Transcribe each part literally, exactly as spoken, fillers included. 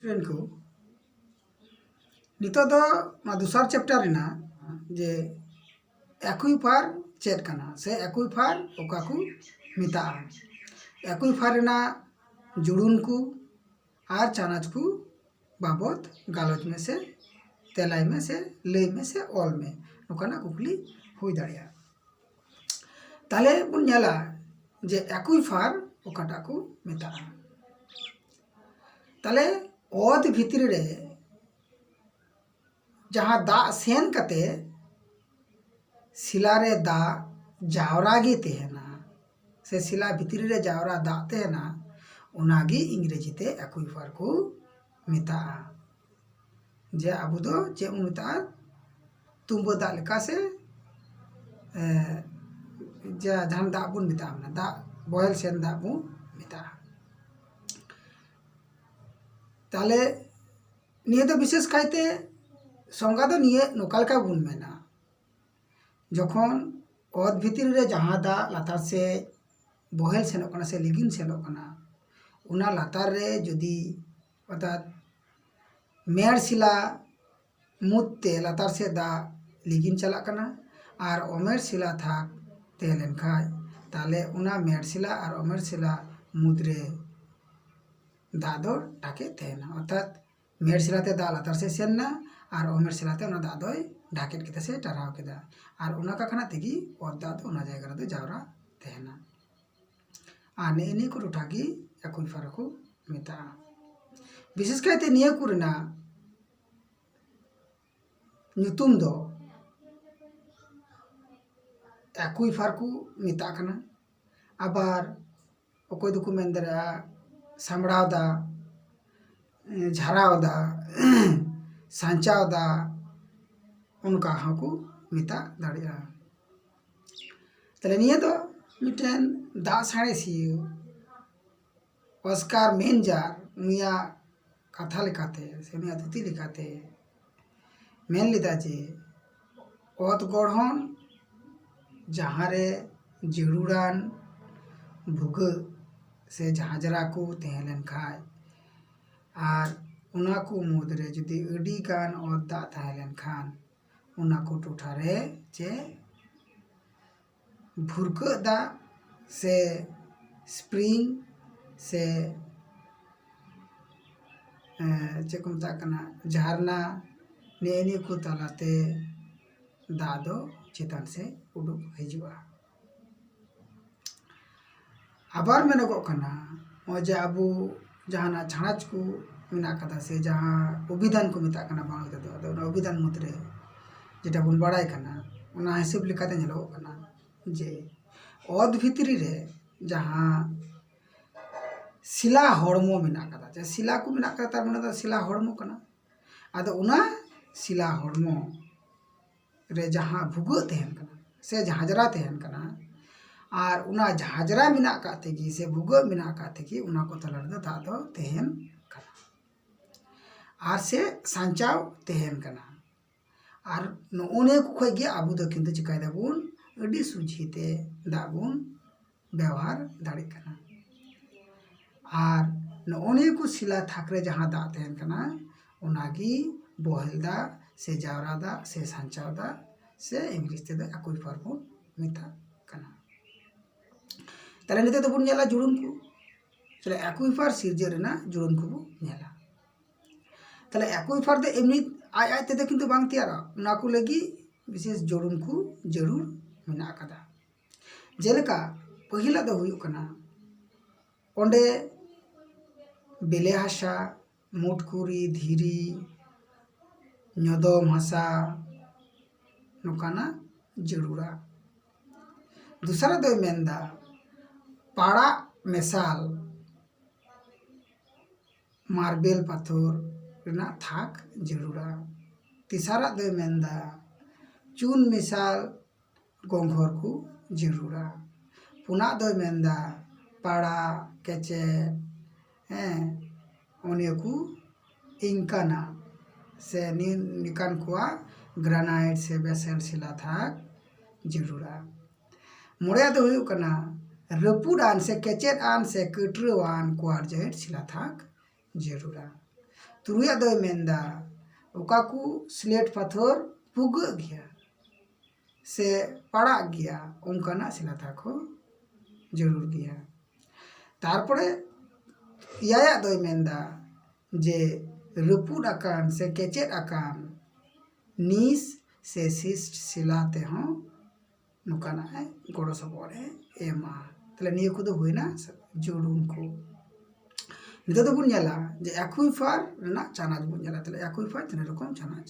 ᱨᱮᱱ ᱠᱚ, ᱱᱤᱛᱚᱜ ᱫᱚ ᱱᱚᱣᱟ ᱫᱚᱥᱟᱨ ᱪᱮᱯᱴᱟᱨ ᱨᱮᱱᱟᱜ ᱡᱮ ᱮᱠᱩᱭᱯᱷᱟᱨ ᱪᱮᱫ ᱠᱟᱱᱟ ᱥᱮ ᱮᱠᱩᱭᱯᱷᱟᱨ ᱚᱠᱟ ᱠᱚ ᱢᱮᱛᱟᱜᱼᱟ, ᱮᱠᱩᱭᱯᱷᱟᱨ ᱨᱮᱱᱟᱜ ᱡᱩᱲᱩᱱ ᱠᱚ ᱟᱨ ᱪᱟᱱᱟᱪ ᱠᱚ ᱵᱟᱵᱚᱛ ᱜᱟᱞᱚᱪ ᱢᱮᱥᱮ, ᱛᱮᱞᱟᱭ ᱢᱮᱥᱮ, ᱞᱟᱹᱭ ᱢᱮᱥᱮ, ᱚᱞ ᱢᱮ, ᱱᱚᱝᱠᱟᱱᱟᱜ ᱠᱩᱠᱞᱤ ᱦᱩᱭ ᱫᱟᱲᱮᱭᱟᱜᱼᱟ᱾ ᱛᱟᱦᱞᱮ ᱵᱚᱱ ᱧᱮᱞᱟ ᱡᱮ ᱮᱠᱩᱭᱯᱷᱟᱨ ᱚᱠᱟᱴᱟᱜ ᱠᱚ ᱢᱮᱛᱟᱜᱼᱟ᱾ ᱛᱟᱦᱞᱮ ᱚᱛ ᱵᱷᱤᱛᱨᱤ ᱨᱮ ᱡᱟᱦᱟᱸ ᱫᱟᱜ ᱥᱮᱱ ᱠᱟᱛᱮ ᱥᱤᱞᱟ ᱨᱮ ᱫᱟᱜ ᱡᱟᱣᱨᱟ ᱜᱮ ᱛᱟᱦᱮᱱᱟ, ᱥᱮ ᱥᱤᱞᱟ ᱵᱷᱤᱛᱨᱤ ᱨᱮ ᱡᱟᱣᱨᱟ ᱫᱟᱜ ᱛᱟᱦᱮᱱᱟ, ᱚᱱᱟᱜᱮ ᱤᱝᱨᱮᱡᱤ ᱛᱮ ᱮᱠᱩᱭᱯᱷᱟᱨ ᱠᱚ ᱢᱮᱛᱟᱜᱼᱟ᱾ ᱡᱮ ᱟᱵᱚ ᱫᱚ ᱪᱮᱫ ᱵᱚᱱ ᱢᱮᱛᱟᱜᱼᱟ? ᱛᱩᱸᱵᱟᱹ ᱫᱟᱜ ᱞᱮᱠᱟ ᱥᱮ, ᱮ, ᱡᱟ-, ᱡᱟᱦᱟᱱ ᱫᱟᱜ ᱵᱚᱱ ᱢᱮᱛᱟᱜᱼᱟ, ᱢᱟᱱᱮ ᱫᱟᱜ ᱵᱚᱦᱮᱞ ᱥᱮᱱ ᱫᱟᱜ ᱵᱚᱱ ᱢᱮᱛᱟᱜᱼᱟ᱾ ᱛᱟᱦᱞᱮ ᱱᱤᱭᱟᱹ ᱫᱚ ᱵᱤᱥᱮᱥ ᱠᱟᱭᱛᱮ ᱥᱚᱝᱜᱟ ᱫᱚ ᱱᱤᱭᱟᱹ ᱱᱚᱝᱠᱟ ᱞᱮᱠᱟ ᱵᱚᱱ ᱢᱮᱱᱟ, ᱡᱚᱠᱷᱚᱱ ᱚᱛ ᱵᱷᱤᱛᱨᱤ ᱨᱮ ᱡᱟᱦᱟᱸ ᱫᱟᱜ ᱞᱟᱛᱟᱨ ᱥᱮᱫ ᱵᱚᱦᱮᱞ ᱥᱮᱱᱚᱜ ᱠᱟᱱᱟ ᱥᱮ ᱞᱤᱜᱤᱱ ᱥᱮᱱᱚᱜ ᱠᱟᱱᱟ, ᱚᱱᱟ ᱞᱟᱛᱟᱨ ᱨᱮ ᱡᱩᱫᱤ ᱚᱨᱛᱷᱟᱛ ᱢᱮᱲ ᱥᱤᱞᱟ ᱢᱩᱫᱽ ᱛᱮ ᱞᱟᱛᱟᱨ ᱥᱮᱫ ᱫᱟᱜ ᱞᱤᱜᱤᱱ ᱪᱟᱞᱟᱜ ᱠᱟᱱᱟ ᱟᱨ ᱚᱢᱮᱲ ᱥᱤᱞᱟ ᱛᱷᱟᱠ ᱛᱟᱦᱮᱸ ᱞᱮᱱᱠᱷᱟᱡ, ᱛᱟᱦᱞᱮ ᱚᱱᱟ ᱢᱮᱲ ᱥᱤᱞᱟ ᱟᱨ ᱚᱢᱮᱲ ᱥᱤᱞᱟ ᱢᱩᱫᱽ ᱨᱮ ᱫᱟᱜ ᱫᱚ ᱰᱷᱟᱠᱮᱫ ᱛᱟᱦᱮᱱᱟ᱾ ᱚᱨᱛᱷᱟᱛ ᱢᱮᱲ ᱥᱤᱞᱟ ᱛᱮ ᱫᱟᱜ ᱞᱟᱛᱟᱨ ᱥᱮᱫ ᱥᱮᱱ ᱮᱱᱟ ᱟᱨ ᱚᱢᱮᱲ ᱥᱤᱞᱟ ᱛᱮ ᱚᱱᱟ ᱫᱟᱜ ᱫᱚᱭ ᱰᱷᱟᱠᱮᱫ ᱠᱮᱫᱟ ᱥᱮ ᱴᱟᱨᱦᱟᱣ ᱠᱮᱫᱟ, ᱟᱨ ᱚᱱᱟ ᱠᱟᱠᱷᱱᱟ ᱛᱮᱜᱮ ᱚᱛ ᱫᱟᱜ ᱫᱚ ᱚᱱᱟ ᱡᱟᱭᱜᱟ ᱨᱮᱫᱚ ᱡᱟᱣᱨᱟ ᱛᱟᱦᱮᱱᱟ᱾ ᱟᱨ ᱱᱮᱜᱼᱮ ᱱᱤᱭᱟᱹ ᱠᱚ ᱴᱚᱴᱷᱟ ᱜᱮ ᱮᱠᱩᱭᱯᱷᱟᱨ ᱠᱚ ᱢᱮᱛᱟᱜᱼᱟ᱾ ᱵᱤᱥᱮᱥ ᱠᱟᱭᱛᱮ ᱱᱤᱭᱟᱹ ᱠᱚ ᱨᱮᱱᱟᱜ ᱧᱩᱛᱩᱢ ᱫᱚ ᱮᱠᱩᱭᱯᱷᱟᱨ ᱠᱚ ᱢᱮᱛᱟᱜ ᱠᱟᱱᱟ᱾ ᱟᱵᱟᱨ ᱚᱠᱚᱭ ᱫᱚᱠᱚ ᱢᱮᱱ ᱫᱟᱲᱮᱭᱟᱜᱼᱟ ᱥᱟᱢᱵᱲᱟᱣ ᱫᱟᱜ, ᱡᱷᱟᱨᱟᱣ ᱫᱟᱜ, ᱥᱟᱧᱪᱟᱣ ᱫᱟᱜ, ᱚᱱᱠᱟ ᱦᱚᱸᱠᱚ ᱢᱮᱛᱟᱜ ᱫᱟᱲᱮᱭᱟᱜᱼᱟ᱾ ᱛᱟᱦᱞᱮ ᱱᱤᱭᱟᱹ ᱫᱚ ᱢᱤᱫᱴᱮᱱ ᱫᱟᱜ ᱥᱟᱬᱮᱥᱤᱭᱟᱹ ᱚᱥᱠᱟᱨ ᱢᱮᱱᱡᱟᱨ ᱩᱱᱤᱭᱟᱜ ᱠᱟᱛᱷᱟ ᱞᱮᱠᱟᱛᱮ ᱥᱮ ᱩᱱᱤᱭᱟᱜ ᱛᱷᱩᱛᱤ ᱞᱮᱠᱟᱛᱮ ᱢᱮᱱ ᱞᱮᱫᱟ ᱡᱮ ᱚᱛ ᱜᱚᱲᱦᱚᱱ ᱡᱟᱦᱟᱸ ᱨᱮ ᱡᱟᱹᱨᱩᱲᱟᱱ ᱵᱷᱩᱜᱟᱹᱜ ᱥᱮ ᱡᱷᱟᱸᱡᱽᱨᱟ ᱠᱚ ᱛᱟᱦᱮᱸ ᱞᱮᱱ ᱠᱷᱟᱡ ᱟᱨ ᱚᱱᱟ ᱠᱚ ᱢᱩᱫᱽᱨᱮ ᱡᱩᱫᱤ ᱟᱹᱰᱤ ᱜᱟᱱ ᱚᱛ ᱫᱟᱜ ᱛᱟᱦᱮᱸ ᱞᱮᱱᱠᱷᱟᱱ, ᱚᱱᱟ ᱠᱚ ᱴᱚᱴᱷᱟ ᱨᱮ ᱪᱮ ᱵᱷᱩᱨᱠᱟᱹᱜ ᱫᱟᱜ ᱥᱮ spring ᱥᱮ, ᱮᱸ, ᱪᱮᱫ ᱠᱚ ᱢᱮᱛᱟᱜ ᱠᱟᱱᱟ, ᱡᱷᱟᱨᱱᱟ, ᱱᱮᱜᱼᱮ ᱱᱤᱭᱟᱹ ᱠᱚ ᱛᱟᱞᱟᱛᱮ ᱫᱟᱜ ᱫᱚ ᱪᱮᱛᱟᱱ ᱥᱮᱫ ᱩᱰᱩᱠ ᱦᱤᱡᱩᱜᱼᱟ᱾ ᱟᱵᱟᱨ ᱢᱮᱱᱚᱜᱚᱜ ᱠᱟᱱᱟ, ᱱᱚᱜᱼᱚᱭ ᱡᱮ ᱟᱵᱚ ᱡᱟᱦᱟᱱᱟᱜ ᱪᱷᱟᱸᱪ ᱠᱚ ᱢᱮᱱᱟᱜ ᱠᱟᱫᱟ, ᱥᱮ ᱡᱟᱦᱟᱸ ᱚᱵᱷᱤᱫᱷᱟᱱ ᱠᱚ ᱢᱮᱛᱟᱜ ᱠᱟᱱᱟ ᱵᱟᱝᱞᱟ ᱛᱮᱫᱚ, ᱟᱫᱚ ᱚᱱᱟ ᱚᱵᱷᱤᱫᱷᱟᱱ ᱢᱩᱫᱽᱨᱮ ᱡᱮᱴᱟ ᱵᱚᱱ ᱵᱟᱲᱟᱭ ᱠᱟᱱᱟ, ᱚᱱᱟ ᱦᱤᱥᱟᱹᱵ ᱞᱮᱠᱟᱛᱮ ᱧᱮᱞᱚᱜᱚᱜ ᱠᱟᱱᱟ ᱡᱮ ᱚᱛ ᱵᱷᱤᱛᱨᱤ ᱨᱮ ᱡᱟᱦᱟᱸ ᱥᱤᱞᱟ ᱦᱚᱲᱢᱚ ᱢᱮᱱᱟᱜ ᱠᱟᱫᱟ, ᱡᱮ ᱥᱤᱞᱟ ᱠᱚ ᱢᱮᱱᱟᱜ ᱠᱟᱫᱟ, ᱛᱟᱨ ᱢᱟᱱᱮ ᱫᱚ ᱥᱤᱞᱟ ᱦᱚᱲᱢᱚ ᱠᱟᱱᱟ᱾ ᱟᱫᱚ ᱚᱱᱟ ᱥᱤᱞᱟ ᱦᱚᱲᱢᱚ ᱨᱮ ᱡᱟᱦᱟᱸ ᱵᱷᱩᱜᱟᱹᱜ ᱛᱟᱦᱮᱱ ᱠᱟᱱᱟ ᱥᱮ ᱡᱷᱟᱸᱡᱽᱨᱟ ᱛᱟᱦᱮᱱ ᱠᱟᱱᱟ, ᱟᱨ ᱚᱱᱟ ᱡᱷᱟᱸᱡᱽᱨᱟ ᱢᱮᱱᱟᱜ ᱟᱠᱟᱫ ᱛᱮᱜᱮ ᱥᱮ ᱵᱷᱩᱜᱟᱹᱜ ᱢᱮᱱᱟᱜ ᱟᱠᱟᱫ ᱛᱮᱜᱮ ᱚᱱᱟ ᱠᱚ ᱛᱟᱞᱟ ᱨᱮᱫᱚ ᱫᱟᱜ ᱫᱚ ᱛᱟᱦᱮᱱ ᱠᱟᱱᱟ ᱟᱨ ᱥᱮ ᱥᱟᱧᱪᱟᱣ ᱛᱟᱦᱮᱱ ᱠᱟᱱᱟ᱾ ᱟᱨ ᱱᱚᱜᱼᱚ ᱱᱤᱭᱟᱹ ᱠᱚ ᱠᱷᱚᱡ ᱜᱮ ᱟᱵᱚ ᱫᱚ ᱠᱤᱱᱛᱩ ᱪᱤᱠᱟᱹᱭ ᱫᱟᱵᱚᱱ, ᱟᱹᱰᱤ ᱥᱚᱡᱷᱮ ᱛᱮ ᱫᱟᱜ ᱵᱚᱱ ᱵᱮᱣᱦᱟᱨ ᱫᱟᱲᱮᱜ ᱠᱟᱱᱟ᱾ ᱟᱨ ᱱᱚᱜᱼᱚ ᱱᱤᱭᱟᱹ ᱠᱚ ᱥᱤᱞᱟ ᱛᱷᱟᱠ ᱨᱮ ᱡᱟᱦᱟᱸ ᱫᱟᱜ ᱛᱟᱦᱮᱱ ᱠᱟᱱᱟ, ᱚᱱᱟᱜᱮ ᱵᱚᱦᱮᱞ ᱫᱟᱜ ᱥᱮ ᱡᱟᱣᱨᱟ ᱫᱟᱜ ᱥᱮ ᱥᱟᱧᱪᱟᱣ ᱫᱟᱜ ᱥᱮ ᱤᱝᱞᱤᱥ ᱛᱮᱫᱚ ᱮᱠᱩᱭᱯᱷᱟᱨ ᱵᱚᱱ ᱢᱮᱛᱟᱜ ᱠᱟᱱᱟ᱾ ᱛᱟᱦᱞᱮ ᱱᱤᱛᱚᱜ ᱫᱚᱵᱚᱱ ᱧᱮᱞᱟ ᱡᱩᱲᱩᱱ ᱠᱚ᱾ ᱛᱟᱦᱞᱮ ᱮᱠᱩᱭᱯᱷᱟᱨ ᱥᱤᱨᱡᱟᱹᱣ ᱨᱮᱱᱟᱜ ᱡᱩᱲᱩᱱ ᱠᱚᱵᱚᱱ ᱧᱮᱞᱟ᱾ ᱛᱟᱦᱞᱮ ᱮᱠᱩᱭᱯᱷᱟᱨ ᱫᱚ ᱮᱢᱱᱤ ᱟᱡ ᱟᱡ ᱛᱮᱫᱚ ᱠᱤᱱᱛᱩ ᱵᱟᱝ ᱛᱮᱭᱟᱨᱚᱜᱼᱟ, ᱚᱱᱟ ᱠᱚ ᱞᱟᱹᱜᱤᱫ ᱵᱤᱥᱮᱥ ᱡᱩᱲᱩᱱ ᱠᱚ ᱡᱟᱹᱨᱩᱲ ᱢᱮᱱᱟᱜ ᱟᱠᱟᱫᱟ᱾ ᱡᱮᱞᱮᱠᱟ ᱯᱟᱹᱦᱤᱞᱟᱜ ᱫᱚ ᱦᱩᱭᱩᱜ ᱠᱟᱱᱟ, ᱚᱸᱰᱮ ᱵᱮᱞᱮ ᱦᱟᱥᱟ, ᱢᱩᱴᱠᱩᱨᱤ, ᱫᱷᱤᱨᱤ, ᱧᱚᱫᱚᱢ ᱦᱟᱥᱟ, ᱱᱚᱝᱠᱟᱱᱟᱜ ᱡᱟᱹᱨᱩᱲᱟ᱾ ᱫᱚᱥᱟᱨᱟᱜ ᱫᱚᱭ ᱢᱮᱱᱫᱟ ᱯᱟᱲᱟᱜ ᱢᱮᱥᱟᱞ ᱢᱟᱨᱵᱮᱞ ᱯᱟᱛᱷᱚᱨ ᱨᱮᱱᱟᱜ ᱛᱷᱟᱠ ᱡᱟᱹᱨᱩᱲᱟ᱾ ᱛᱮᱥᱟᱨᱟᱜ ᱫᱚᱭ ᱢᱮᱱᱫᱟ ᱪᱩᱱ ᱢᱮᱥᱟᱞ ᱜᱚᱸᱜᱷᱚᱨ ᱠᱚ ᱡᱟᱹᱨᱩᱲᱟ᱾ ᱯᱩᱱᱟᱜ ᱫᱚᱭ ᱢᱮᱱᱫᱟ ᱯᱟᱲᱟ, ᱠᱮᱪᱮᱫ, ᱦᱮᱸ, ᱚᱱᱤᱭᱟᱹ ᱠᱚ ᱤᱱᱠᱟᱱᱟ ᱥᱮ ᱱᱤ-, ᱱᱤᱠᱟᱱ ᱠᱚᱣᱟᱜ ᱜᱨᱟᱱᱟᱭᱤᱴ ᱥᱮ ᱵᱮᱥᱟᱞᱴ ᱥᱤᱞᱟ ᱛᱷᱟᱠ ᱡᱟᱹᱨᱩᱲᱟ᱾ ᱢᱚᱬᱮᱭᱟᱜ ᱫᱚ ᱦᱩᱭᱩᱜ ᱠᱟᱱᱟ ᱨᱟᱹᱯᱩᱫ ᱟᱱ ᱥᱮ ᱠᱮᱪᱮᱫ ᱟᱱ ᱥᱮ ᱠᱟᱹᱴᱨᱟᱹᱣᱟᱱ ᱠᱩᱣᱟᱨᱡᱟᱭᱤᱴ ᱥᱤᱞᱟ ᱛᱷᱟᱠ ᱡᱟᱹᱨᱩᱲᱟ᱾ ᱛᱩᱨᱩᱭᱟᱜ ᱫᱚᱭ ᱢᱮᱱᱫᱟ ᱚᱠᱟ ᱠᱚ slate ᱯᱟᱛᱷᱚᱨ ᱵᱷᱩᱜᱟᱹᱜ ᱜᱮᱭᱟ ᱥᱮ ᱯᱟᱲᱟᱜ ᱜᱮᱭᱟ, ᱚᱱᱠᱟᱱᱟᱜ ᱥᱤᱞᱟ ᱛᱷᱟᱠ ᱦᱚᱸ ᱡᱟᱹᱨᱩᱲ ᱜᱮᱭᱟ᱾ ᱛᱟᱨᱯᱚᱨᱮ ᱮᱭᱟᱭᱟᱜ ᱫᱚᱭ ᱢᱮᱱᱫᱟ ᱡᱮ ᱨᱟᱹᱯᱩᱫ ᱟᱠᱟᱱ ᱥᱮ ᱠᱮᱪᱮᱫ ᱟᱠᱟᱱ ᱱᱤᱥ ᱥᱮ ᱥᱤᱥᱴ ᱥᱤᱞᱟ ᱛᱮᱦᱚᱸ ᱱᱚᱝᱠᱟᱱᱟᱜ ᱮ ᱜᱚᱲᱚ ᱥᱚᱯᱚᱦᱚᱫ ᱮ ᱮᱢᱟ᱾ ᱛᱟᱦᱞᱮ ᱱᱤᱭᱟᱹ ᱠᱚᱫᱚ ᱦᱩᱭᱱᱟ ᱡᱟᱹᱨᱩᱲ ᱠᱚ᱾ ᱱᱤᱛᱚᱜ ᱫᱚᱵᱚᱱ ᱧᱮᱞᱟ ᱡᱮ ᱮᱠᱩᱭᱯᱷᱟᱨ ᱨᱮᱱᱟᱜ ᱪᱟᱱᱟᱪ ᱵᱚᱱ ᱧᱮᱞᱟ᱾ ᱛᱟᱦᱞᱮ ᱮᱠᱩᱭᱯᱷᱟᱨ ᱛᱤᱱᱟᱹᱜ ᱨᱚᱠᱚᱢ ᱪᱟᱱᱟᱪ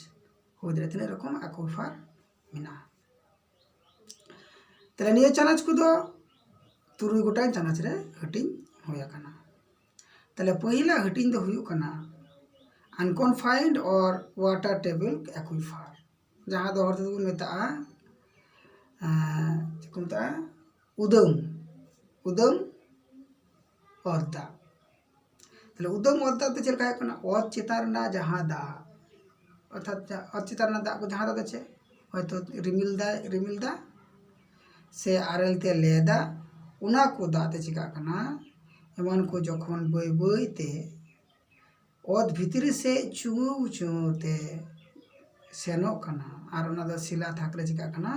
ᱦᱩᱭ ᱫᱟᱲᱮᱭᱟᱜᱼᱟ, ᱛᱤᱱᱟᱹᱜ ᱨᱚᱠᱚᱢ ᱮᱠᱩᱭᱯᱷᱟᱨ ᱢᱮᱱᱟᱜᱼᱟ᱾ ᱛᱟᱦᱞᱮ ᱱᱤᱭᱟᱹ ᱪᱟᱱᱟᱪ ᱠᱚᱫᱚ ᱛᱩᱨᱩᱭ ᱜᱚᱴᱟᱝ ᱪᱟᱱᱟᱪ ᱨᱮ ᱦᱟᱹᱴᱤᱧ ᱦᱩᱭ ᱟᱠᱟᱱᱟ᱾ ᱛᱟᱦᱞᱮ ᱯᱟᱹᱦᱤᱞᱟᱜ ᱦᱟᱹᱴᱤᱧ ᱫᱚ ᱦᱩᱭᱩᱜ ᱠᱟᱱᱟ unconfined or water table aquifer, ᱡᱟᱦᱟᱸ ᱫᱚ ᱦᱚᱲ ᱛᱮᱫᱚ ᱵᱚᱱ ᱢᱮᱛᱟᱜᱼᱟ, ᱮᱸ, ᱪᱮᱫ ᱠᱚ ᱢᱮᱛᱟᱜᱼᱟ, ᱩᱫᱟᱹᱢ, ᱩᱫᱟᱹᱢ ᱚᱛ ᱫᱟᱜ᱾ ᱛᱟᱦᱞᱮ ᱩᱫᱟᱹᱢ ᱚᱛ ᱫᱟᱜ ᱫᱚ ᱪᱮᱫ ᱞᱮᱠᱟ ᱦᱩᱭᱩᱜ ᱠᱟᱱᱟ? ᱚᱛ ᱪᱮᱛᱟᱱ ᱨᱮᱱᱟᱜ ᱡᱟᱦᱟᱸ ᱫᱟᱜ, ᱚᱨᱛᱷᱟᱛ ᱡᱟ-, ᱚᱛ ᱪᱮᱛᱟᱱ ᱨᱮᱱᱟᱜ ᱫᱟᱜ ᱠᱚ, ᱡᱟᱦᱟᱸ ᱫᱟᱜ ᱫᱚ ᱪᱮᱫ, ᱦᱚᱭᱛᱳ ᱨᱤᱢᱤᱞ ᱫᱟᱜ, ᱨᱤᱢᱤᱞ ᱫᱟᱜ ᱥᱮ ᱟᱨᱮᱞ ᱛᱮ ᱞᱮ ᱫᱟᱜ, ᱚᱱᱟ ᱠᱚ ᱫᱟᱜ ᱛᱮ ᱪᱤᱠᱟᱹᱜ ᱠᱟᱱᱟ? ᱮᱢᱟᱱ ᱠᱚ ᱡᱚᱠᱷᱚᱱ ᱵᱟᱹᱭ ᱵᱟᱹᱭ ᱛᱮ ᱚᱛ ᱵᱷᱤᱛᱨᱤ ᱥᱮᱫ ᱪᱩᱣᱟᱹᱣ ᱪᱩᱣᱟᱹᱣ ᱛᱮ ᱥᱮᱱᱚᱜ ᱠᱟᱱᱟ ᱟᱨ ᱚᱱᱟ ᱫᱚ ᱥᱤᱞᱟ ᱛᱷᱟᱠ ᱨᱮ ᱪᱤᱠᱟᱹᱜ ᱠᱟᱱᱟ?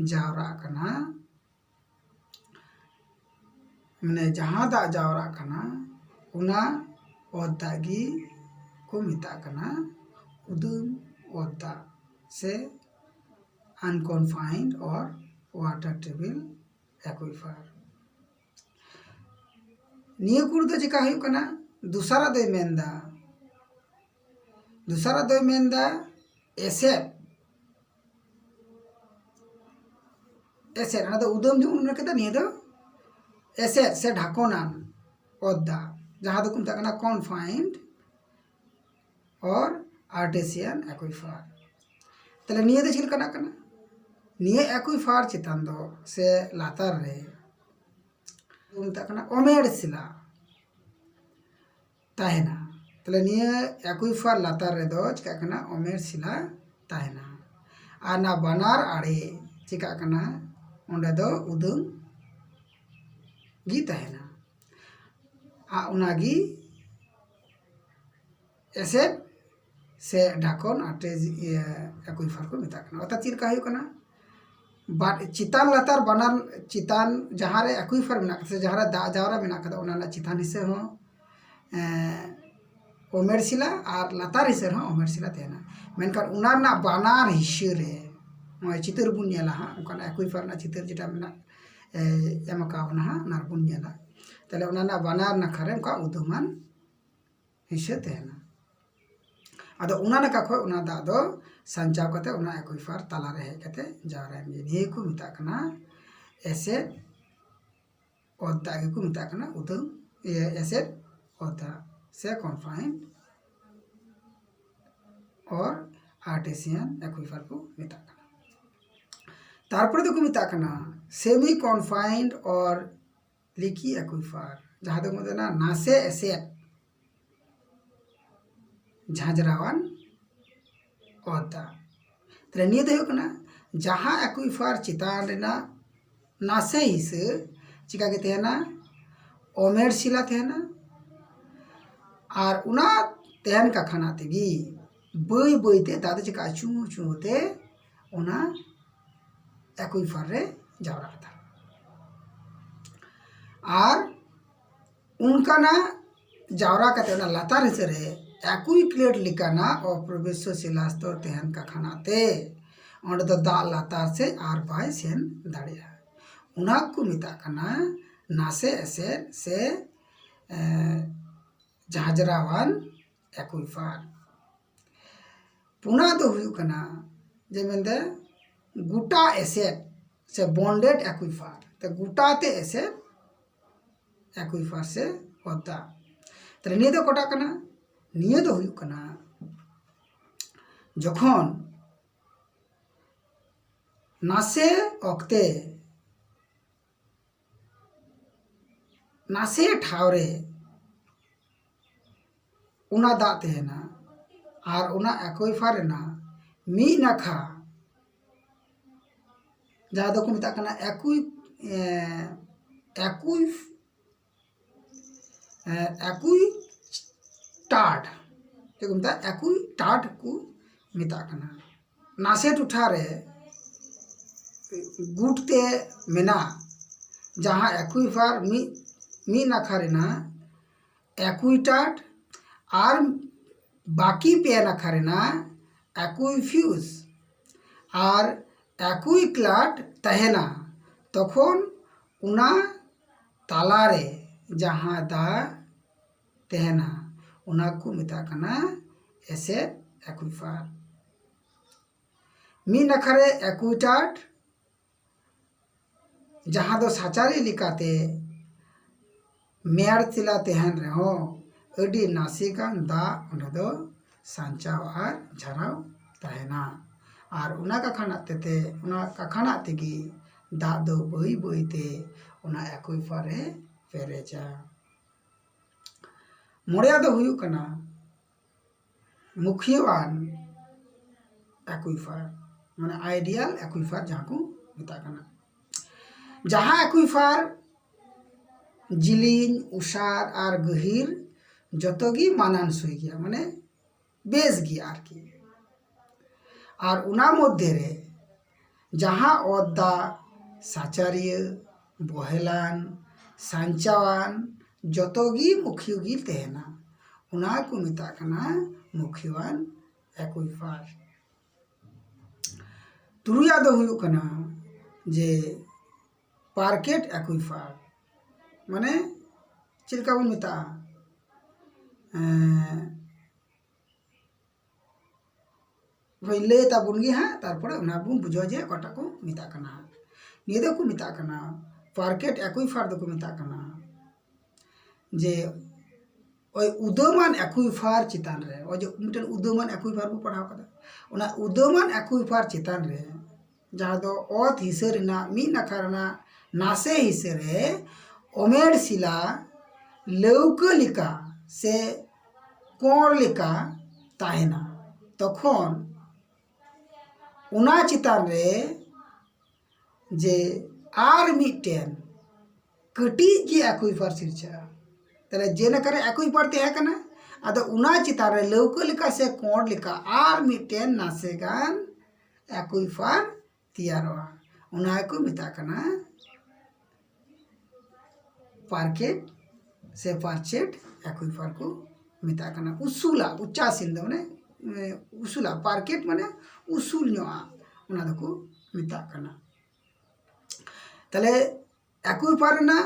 ᱡᱟᱣᱨᱟᱜ ᱠᱟᱱᱟ᱾ ᱢᱟᱱᱮ ᱡᱟᱦᱟᱸ ᱫᱟᱜ ᱡᱟᱣᱨᱟᱜ ᱠᱟᱱᱟ, ᱚᱱᱟ ᱚᱛ ᱫᱟᱜ ᱜᱮ ᱠᱚ ᱢᱮᱛᱟᱜ ᱠᱟᱱᱟ ᱩᱫᱟᱹᱢ ᱚᱛ ᱫᱟᱜ ᱥᱮ unconfined or water table aquifer᱾ ᱱᱤᱭᱟᱹ ᱠᱚᱨᱮ ᱫᱚ ᱪᱮᱠᱟ ᱦᱩᱭᱩᱜ ᱠᱟᱱᱟ? ᱫᱚᱥᱟᱨᱟᱜ ᱫᱚᱭ ᱢᱮᱱᱫᱟ, ᱫᱚᱥᱟᱨᱟᱜ ᱫᱚᱭ ᱢᱮᱱᱫᱟ ᱮᱥᱮᱫ, ᱮᱥᱮᱫ, ᱚᱱᱟ ᱫᱚ ᱩᱫᱟᱹᱢ ᱡᱮᱢᱚᱱ ᱢᱮᱱ ᱠᱮᱫᱟ, ᱱᱤᱭᱟᱹ ᱫᱚ ᱮᱥᱮᱫ ᱥᱮ ᱰᱷᱟᱠᱚᱱᱟᱱ ᱚᱛ ᱫᱟᱜ, ᱡᱟᱦᱟᱸ ᱫᱚᱠᱚ ᱢᱮᱛᱟᱜ ᱠᱟᱱᱟ confined or artesian aquifer᱾ ᱛᱟᱦᱞᱮ ᱱᱤᱭᱟᱹ ᱫᱚ ᱪᱮᱫ ᱞᱮᱠᱟᱱᱟᱜ ᱠᱟᱱᱟ? ᱱᱤᱭᱟᱹ aquifer ᱪᱮᱛᱟᱱ ᱫᱚ ᱥᱮ ᱞᱟᱛᱟᱨ ᱨᱮ ᱠᱚ ᱢᱮᱛᱟᱜ ᱠᱟᱱᱟ ᱚᱢᱮᱲ ᱥᱤᱞᱟ ᱛᱟᱦᱮᱱᱟ᱾ ᱛᱟᱦᱞᱮ ᱱᱤᱭᱟᱹ aquifer ᱞᱟᱛᱟᱨ ᱨᱮᱫᱚ ᱪᱤᱠᱟᱹᱜ ᱠᱟᱱᱟ? ᱚᱢᱮᱲ ᱥᱤᱞᱟ ᱛᱟᱦᱮᱱᱟ᱾ ᱟᱨ ᱚᱱᱟ ᱵᱟᱱᱟᱨ ᱟᱲᱮ ᱪᱤᱠᱟᱹᱜ ᱠᱟᱱᱟ? ᱚᱸᱰᱮ ᱫᱚ ᱩᱫᱟᱹᱢ ᱜᱮ ᱛᱟᱦᱮᱱᱟ᱾ ᱟᱨ ᱚᱱᱟᱜᱮ ᱮᱥᱮᱫ ᱥᱮ ᱰᱷᱟᱠᱚᱱ ᱟᱨᱴᱮᱡᱤᱭᱟ ᱮᱠᱩᱭᱯᱷᱟᱨ ᱠᱚ ᱢᱮᱛᱟᱜ ᱠᱟᱱᱟ᱾ ᱚᱨᱛᱷᱟᱛ ᱪᱮᱫ ᱞᱮᱠᱟ ᱦᱩᱭᱩᱜ ᱠᱟᱱᱟ? ᱵᱟᱴ ᱪᱮᱛᱟᱱ ᱞᱟᱛᱟᱨ ᱵᱟᱱᱟᱨ ᱪᱮᱛᱟᱱ ᱡᱟᱦᱟᱸ ᱨᱮ ᱮᱠᱩᱭᱯᱷᱟᱨ ᱢᱮᱱᱟᱜ ᱠᱟᱫᱟ ᱥᱮ ᱡᱟᱦᱟᱸ ᱨᱮ ᱫᱟᱜ ᱡᱟᱣᱨᱟ ᱢᱮᱱᱟᱜ ᱠᱟᱫᱟ, ᱚᱱᱟ ᱨᱮᱱᱟᱜ ᱪᱮᱛᱟᱱ ᱦᱤᱸᱥᱟᱹ ᱦᱚᱸ ᱮᱸ, ᱚᱢᱮᱨ ᱥᱤᱞᱟ ᱟᱨ ᱞᱟᱛᱟᱨ ᱦᱤᱸᱥᱟᱹ ᱨᱮᱦᱚᱸ ᱚᱢᱮᱨ ᱥᱤᱞᱟ ᱛᱟᱦᱮᱱᱟ᱾ ᱢᱮᱱᱠᱷᱟᱱ ᱚᱱᱟ ᱨᱮᱱᱟᱜ ᱵᱟᱱᱟᱨ ᱦᱤᱸᱥᱟᱹ ᱨᱮ ᱱᱚᱜᱼᱚᱭ ᱪᱤᱛᱟᱹᱨ ᱵᱚᱱ ᱧᱮᱞᱟ ᱦᱟᱸᱜ, ᱚᱱᱠᱟᱱᱟᱜ ᱮᱠᱩᱭᱯᱷᱟᱨ ᱨᱮᱱᱟᱜ ᱪᱤᱛᱟᱹᱨ ᱡᱮᱴᱟ ᱢᱮᱱᱟᱜ, ᱮ, ᱮᱢ ᱟᱠᱟᱣᱱᱟ ᱦᱟᱸᱜ, ᱚᱱᱟ ᱨᱮᱵᱚᱱ ᱧᱮᱞᱟ᱾ ᱛᱟᱦᱞᱮ ᱚᱱᱟ ᱨᱮᱱᱟᱜ ᱵᱟᱱᱟᱨ ᱱᱟᱠᱷᱟ ᱨᱮ ᱚᱱᱠᱟ ᱩᱫᱩᱢᱟᱱ ᱦᱤᱸᱥᱟᱹ ᱛᱟᱦᱮᱱᱟ᱾ ᱟᱫᱚ ᱚᱱᱟ ᱱᱟᱠᱷᱟ ᱠᱷᱚᱱ ᱚᱱᱟ ᱫᱟᱜ ᱫᱚ ᱥᱟᱧᱪᱟᱣ ᱠᱟᱛᱮ ᱚᱱᱟ ᱮᱠᱩᱭᱯᱷᱟᱨ ᱛᱟᱞᱟᱨᱮ ᱦᱮᱡ ᱠᱟᱛᱮ ᱡᱟᱣᱨᱟᱭᱮᱱ ᱜᱮ᱾ ᱱᱤᱭᱟᱹ ᱠᱚ ᱢᱮᱛᱟᱜ ᱠᱟᱱᱟ ᱮᱥᱮᱫ ᱚᱛ ᱫᱟᱜ ᱜᱮᱠᱚ ᱢᱮᱛᱟᱜ ᱠᱟᱱᱟ ᱩᱫᱟᱹᱢ, ᱤᱭᱟᱹ, ᱮᱥᱮᱫ ᱚᱛ ᱫᱟᱜ ᱥᱮ confined or artesian aquifer ᱠᱚ ᱢᱮᱛᱟᱜ ᱠᱟᱱᱟ᱾ ᱛᱟᱨᱯᱚᱨᱮ ᱫᱚᱠᱚ ᱢᱮᱛᱟᱜ ᱠᱟᱱᱟ semi confined or leaky aquifer, ᱡᱟᱦᱟᱸ ᱫᱚᱠᱚ ᱢᱮᱛᱟᱜ ᱠᱟᱱᱟ ᱱᱟᱥᱮ ᱮᱥᱮᱫ ᱡᱷᱟᱸᱡᱽᱨᱟᱣᱟᱱ ᱚᱛ ᱫᱟᱜ᱾ ᱛᱟᱦᱞᱮ ᱱᱤᱭᱟᱹ ᱫᱚ ᱦᱩᱭᱩᱜ ᱠᱟᱱᱟ ᱡᱟᱦᱟᱸ ᱮᱠᱩᱭᱯᱷᱟᱨ ᱪᱮᱛᱟᱱ ᱨᱮᱱᱟᱜ ᱱᱟᱥᱮ ᱦᱤᱥᱟᱹ ᱪᱤᱠᱟ ᱜᱮ ᱛᱟᱦᱮᱱᱟ, ᱚᱢᱮᱨ ᱥᱤᱞᱟ ᱛᱟᱦᱮᱱᱟ᱾ ᱟᱨ ᱚᱱᱟ ᱛᱟᱦᱮᱱ ᱠᱟᱠᱷᱟᱱᱟ ᱛᱮᱜᱮ ᱵᱟᱹᱭ ᱵᱟᱹᱭ ᱛᱮ ᱫᱟᱜ ᱫᱚ ᱪᱤᱠᱟ ᱪᱩ ᱪᱩ ᱛᱮ ᱚᱱᱟ ᱮᱠᱩᱭᱯᱷᱟᱨ ᱨᱮ ᱡᱟᱣᱨᱟ ᱠᱟᱫᱟ᱾ ᱟᱨ ᱚᱱᱠᱟᱱᱟᱜ ᱡᱟᱣᱨᱟ ᱠᱟᱛᱮ ᱚᱱᱟ ᱞᱟᱛᱟᱨ ᱦᱤᱥᱟᱹ ᱨᱮ ᱮᱠᱩᱭᱠᱞᱮᱴ ᱞᱮᱠᱟᱱᱟᱜ ᱚᱯᱨᱚᱵᱮᱥᱥᱚ ᱥᱤᱞᱟᱥᱛᱚᱨ ᱛᱟᱦᱮᱱ ᱠᱟᱠᱷᱟᱱᱟ ᱛᱮ ᱚᱸᱰᱮ ᱫᱚ ᱫᱟᱜ ᱞᱟᱛᱟᱨ ᱥᱮᱫ ᱟᱨ ᱵᱟᱭ ᱥᱮᱱ ᱫᱟᱲᱮᱭᱟᱜᱼᱟ᱾ ᱚᱱᱟ ᱠᱚ ᱢᱮᱛᱟᱜ ᱠᱟᱱᱟ ᱱᱟᱥᱮ ᱮᱥᱮᱫ ᱥᱮ, ᱮ, ᱡᱷᱟᱸᱡᱽᱨᱟᱣᱟᱱ ᱮᱠᱩᱭᱯᱷᱟᱨ᱾ ᱯᱩᱱᱟᱜ ᱫᱚ ᱦᱩᱭᱩᱜ ᱠᱟᱱᱟ ᱡᱮ ᱢᱮᱱᱫᱚ ᱜᱚᱴᱟ ᱮᱥᱮᱫ ᱥᱮ bonded aquifer, ᱛᱚ ᱜᱚᱴᱟ ᱛᱮ ᱮᱥᱮᱫ ᱮᱠᱩᱭᱯᱷᱟᱨ ᱥᱮ ᱚᱛ ᱫᱟᱜ᱾ ᱛᱟᱦᱞᱮ ᱱᱤᱭᱟᱹ ᱫᱚ ᱚᱠᱟᱴᱟᱜ ᱠᱟᱱᱟ? ᱱᱤᱭᱟᱹ ᱫᱚ ᱦᱩᱭᱩᱜ ᱠᱟᱱᱟ ᱡᱚᱠᱷᱚᱱ ᱱᱟᱥᱮ ᱚᱠᱛᱮ ᱱᱟᱥᱮ ᱴᱷᱟᱶ ᱨᱮ ᱚᱱᱟ ᱫᱟᱜ ᱛᱟᱦᱮᱱᱟ ᱟᱨ ᱚᱱᱟ ᱮᱠᱩᱭᱯᱷᱟᱨ ᱨᱮᱱᱟᱜ ᱢᱤᱫ ᱱᱟᱠᱷᱟ ᱡᱟᱦᱟᱸ ᱫᱚᱠᱚ ᱢᱮᱛᱟᱜ ᱠᱟᱱᱟ ᱮᱠᱩᱭ ᱮ, ᱮᱠᱩᱭ ᱮ, ᱮᱠᱩᱭ ᱴᱟᱨᱰ ᱪᱮᱫ ᱠᱚ ᱢᱮᱛᱟᱜᱼᱟ, ᱮᱠᱩᱭᱴᱟᱴ ᱠᱚ ᱢᱮᱛᱟᱜ ᱠᱟᱱᱟ᱾ ᱱᱟᱥᱮ ᱴᱚᱴᱷᱟ ᱨᱮ ᱜᱩᱴ ᱛᱮ ᱢᱮᱱᱟᱜ ᱡᱟᱦᱟᱸ ᱮᱠᱩᱭᱯᱷᱟᱨ ᱢᱤᱫ ᱢᱤᱫ ᱱᱟᱠᱷᱟ ᱨᱮᱱᱟᱜ ᱮᱠᱩᱭᱴᱟᱴ ᱟᱨ ᱵᱟᱹᱠᱤ ᱯᱮ ᱱᱟᱠᱷᱟ ᱨᱮᱱᱟᱜ ᱮᱠᱩᱭᱯᱷᱤᱭᱩᱥ ᱟᱨ ᱮᱠᱩᱭᱠᱞᱟᱴ ᱛᱟᱦᱮᱱᱟ, ᱛᱚᱠᱷᱚᱱ ᱚᱱᱟ ᱛᱟᱞᱟᱨᱮ ᱡᱟᱦᱟᱸ ᱫᱟᱜ ᱛᱟᱦᱮᱱᱟ, ᱚᱱᱟ ᱠᱚ ᱢᱮᱛᱟᱜ ᱠᱟᱱᱟ ᱮᱥᱮᱫ ᱮᱠᱩᱭᱯᱷᱟᱨ᱾ ᱢᱤᱫ ᱱᱟᱠᱷᱟ ᱨᱮ ᱮᱠᱩᱭᱴᱟᱴ, ᱡᱟᱦᱟᱸ ᱫᱚ ᱥᱟᱪᱟᱨᱤ ᱞᱮᱠᱟᱛᱮ ᱢᱮᱲ ᱛᱤᱞᱟ ᱛᱟᱦᱮᱱ ᱨᱮᱦᱚᱸ, ᱟᱹᱰᱤ ᱱᱟᱥᱮ ᱜᱟᱱ ᱫᱟᱜ ᱚᱸᱰᱮ ᱫᱚ ᱥᱟᱧᱪᱟᱣ ᱟᱨ ᱡᱷᱟᱨᱟᱣ ᱛᱟᱦᱮᱱᱟ᱾ ᱟᱨ ᱚᱱᱟ ᱠᱟᱠᱷᱟᱱᱟᱜ ᱛᱮ, ᱚᱱᱟ ᱠᱟᱠᱷᱟᱱᱟᱜ ᱛᱮᱜᱮ ᱫᱟᱜ ᱫᱚ ᱵᱟᱹᱭ ᱵᱟᱹᱭ ᱛᱮ ᱚᱱᱟ ᱮᱠᱩᱭᱯᱷᱟᱨ ᱮ ᱯᱮᱨᱮᱡᱟ᱾ ᱢᱚᱬᱮᱭᱟᱜ ᱫᱚ ᱦᱩᱭᱩᱜ ᱠᱟᱱᱟ ᱢᱩᱠᱷᱤᱭᱟᱹᱣᱟᱱ ᱮᱠᱩᱭᱯᱷᱟᱨ, ᱢᱟᱱᱮ ᱟᱭᱰᱤᱭᱟᱞ ᱮᱠᱩᱭᱯᱷᱟᱨ ᱡᱟᱦᱟᱸ ᱠᱚ ᱢᱮᱛᱟᱜ ᱠᱟᱱᱟ᱾ ᱡᱟᱦᱟᱸ ᱮᱠᱩᱭᱯᱷᱟᱨ ᱡᱤᱞᱤᱧ, ᱩᱥᱟᱨ ᱟᱨ ᱜᱟᱹᱦᱤᱨ ᱡᱚᱛᱚ ᱜᱮ ᱢᱟᱱᱟᱱ ᱥᱩᱭ ᱜᱮᱭᱟ, ᱢᱟᱱᱮ ᱵᱮᱥ ᱜᱮᱭᱟ ᱟᱨᱠᱤ᱾ ᱟᱨ ᱚᱱᱟ ᱢᱚᱫᱽᱫᱷᱮ ᱨᱮ ᱡᱟᱦᱟᱸ ᱚᱛ ᱫᱟᱜ ᱥᱟᱪᱟᱨᱤᱭᱟᱹ, ᱵᱚᱦᱮᱞᱟᱱ, ᱥᱟᱧᱪᱟᱣᱟᱱ ᱡᱚᱛᱚ ᱜᱮ ᱢᱩᱠᱷᱤᱭᱟᱹ ᱜᱮ ᱛᱟᱦᱮᱱᱟ, ᱚᱱᱟ ᱠᱚ ᱢᱮᱛᱟᱜ ᱠᱟᱱᱟ ᱢᱩᱠᱷᱤᱭᱟᱹᱣᱟᱱ ᱮᱠᱩᱭᱯᱷᱟᱨ᱾ ᱛᱩᱨᱩᱭᱟᱜ ᱫᱚ ᱦᱩᱭᱩᱜ ᱠᱟᱱᱟ ᱡᱮ ᱯᱟᱨᱠᱮᱴ ᱮᱠᱩᱭᱯᱷᱟᱨ, ᱢᱟᱱᱮ ᱪᱮᱫ ᱞᱮᱠᱟ ᱵᱚᱱ ᱢᱮᱛᱟᱜᱼᱟ, ᱮᱸ, ᱦᱳᱭ, ᱞᱟᱹᱭ ᱛᱟᱵᱚᱱ ᱜᱮ ᱦᱟᱸᱜ, ᱛᱟᱨᱯᱚᱨᱮ ᱚᱱᱟ ᱵᱚᱱ ᱵᱩᱡᱷᱟᱹᱣᱟ ᱡᱮ ᱚᱠᱟᱴᱟᱜ ᱠᱚ ᱢᱮᱛᱟᱜ ᱠᱟᱱᱟ᱾ ᱱᱤᱭᱟᱹ ᱫᱚᱠᱚ ᱢᱮᱛᱟᱜ ᱠᱟᱱᱟ ᱯᱟᱨᱠᱮᱴ ᱮᱠᱩᱭᱯᱷᱟᱨ ᱫᱚᱠᱚ ᱢᱮᱛᱟᱜ ᱠᱟᱱᱟ ᱡᱮ ᱳᱭ ᱩᱫᱟᱹᱢᱟᱱ ᱮᱠᱩᱭᱯᱷᱟᱨ ᱪᱮᱛᱟᱱ ᱨᱮ, ᱳᱭ ᱡᱮ ᱢᱤᱫᱴᱮᱱ ᱩᱫᱟᱹᱢᱟᱱ ᱮᱠᱩᱭᱯᱷᱟᱨ ᱵᱚ ᱯᱟᱲᱦᱟᱣ ᱠᱟᱫᱟ, ᱚᱱᱟ ᱩᱫᱟᱹᱢᱟᱱ ᱮᱠᱩᱭᱯᱷᱟᱨ ᱪᱮᱛᱟᱱ ᱨᱮ, ᱡᱟᱦᱟᱸ ᱫᱚ ᱚᱛ ᱦᱤᱥᱟᱹ ᱨᱮᱱᱟᱜ ᱢᱤᱫ ᱱᱟᱠᱷᱟ ᱨᱮᱱᱟᱜ ᱱᱟᱥᱮ ᱦᱤᱥᱟᱹ ᱨᱮ ᱚᱢᱮᱲ ᱥᱤᱞᱟ ᱞᱟᱹᱣᱠᱟᱹ ᱞᱮᱠᱟ ᱥᱮ ᱠᱚᱬ ᱞᱮᱠᱟ ᱛᱟᱦᱮᱱᱟ, ᱛᱚᱠᱷᱚᱱ ᱚᱱᱟ ᱪᱮᱛᱟᱱ ᱨᱮ ᱡᱮ ᱟᱨ ᱢᱤᱫᱴᱮᱱ ᱠᱟᱹᱴᱤᱡ ᱜᱮ ᱮᱠᱩᱭᱯᱷᱟᱨ ᱥᱤᱨᱡᱟᱹᱜᱼᱟ᱾ ᱛᱟᱦᱞᱮ ᱡᱮ ᱱᱟᱠᱷᱟ ᱨᱮ ᱮᱠᱩᱭᱯᱷᱟᱨ ᱛᱟᱦᱮᱸ ᱠᱟᱱᱟ, ᱟᱫᱚ ᱚᱱᱟ ᱪᱮᱛᱟᱱ ᱨᱮ ᱞᱟᱹᱣᱠᱟᱹ ᱞᱮᱠᱟ ᱥᱮ ᱠᱚᱬ ᱞᱮᱠᱟ ᱟᱨ ᱢᱤᱫᱴᱮᱱ ᱱᱟᱥᱮ ᱜᱟᱱ ᱮᱠᱩᱭᱯᱷᱟᱨ ᱛᱮᱭᱟᱨᱚᱜᱼᱟ᱾ ᱚᱱᱟ ᱜᱮᱠᱚ ᱢᱮᱛᱟᱜ ᱠᱟᱱᱟ ᱯᱟᱨᱠᱮᱴ ᱥᱮ ᱯᱟᱨᱪᱮᱴ ᱮᱠᱩᱭᱯᱷᱟᱨ ᱠᱚ ᱢᱮᱛᱟᱜ ᱠᱟᱱᱟ᱾ ᱩᱥᱩᱞᱟ, ᱩᱪᱟᱥᱤᱱ ᱫᱚ ᱢᱟᱱᱮ ᱩᱥᱩᱞᱟ, ᱯᱟᱨᱠᱮᱴ ᱢᱟᱱᱮ ᱩᱥᱩᱞ ᱧᱚᱜᱼᱟ, ᱚᱱᱟ ᱫᱚᱠᱚ ᱢᱮᱛᱟᱜ ᱠᱟᱱᱟ᱾ ᱛᱟᱦᱞᱮ ᱮᱠᱩᱭᱯᱷᱟᱨ ᱨᱮᱱᱟᱜ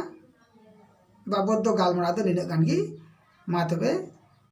ᱵᱟᱵᱚᱫ ᱫᱚ ᱜᱟᱞᱢᱟᱨᱟᱣ ᱫᱚ ᱱᱤᱱᱟᱹᱜ ᱜᱟᱱ ᱜᱮ᱾ ᱢᱟ ᱛᱚᱵᱮ